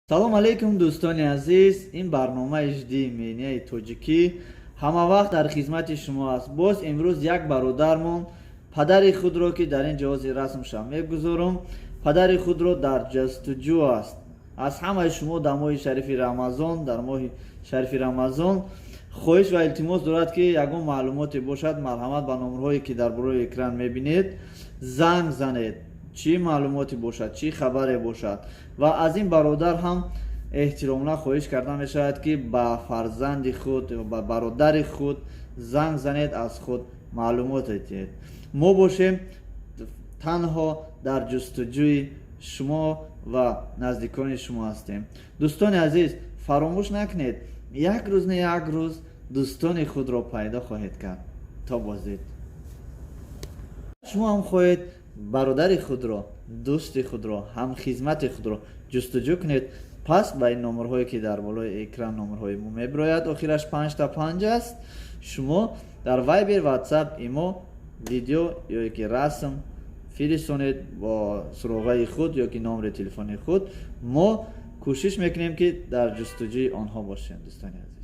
Салом алейкум, дӯстони азиз! Ин барномаи «Жди меня»и тоҷикӣ ҳама вақт дар хизмати шумо аст. Боз имрӯз як бародармон падари худро, ки дар ин ҷоҳози расмшам мегузорам, падари худро дар ҷастуҷӯ аст. Аз ҳамаи шумо дар моҳи шарифи Рамазон, дар моҳи шарифи Рамазон хоҳиш ва илтимос дорад, ки ягон маълумоте бошад, марҳамат, ба номерҳое, ки дар болои экран мебинед, занг занед. Чӣ маълумоте бошад, чӣ хабаре бошад. Ва аз ин бародар ҳам эҳтиромона хоҳиш карда мешавад, ки ба фарзанди худ ё ба бародари худ занг занед, аз худ маълумот диҳед. Мо бошем, танҳо дар ҷустуҷӯи шумо ва наздикони шумо ҳастем. Дӯстони азиз, фаромӯш накунед, як рӯз не як рӯз дӯстони худро пайдо хоҳед кард. То боздид. Шумо ҳам хоҳед бародари худро, дӯсти худро, ҳамхизмати худро ҷустуҷӯ кунед, пас ба ин номерҳое, ки дар болои экран номерҳои мо мебирояд, охираш панҷта панҷ аст, шумо дар Вайбер, Ватсап, Имо видео ё ки расм фиристонед бо суроғаи худ ё ки номери телефони худ. Мо кӯшиш мекунем, ки дар ҷустуҷӯи онҳо бошем, дӯстони азиз.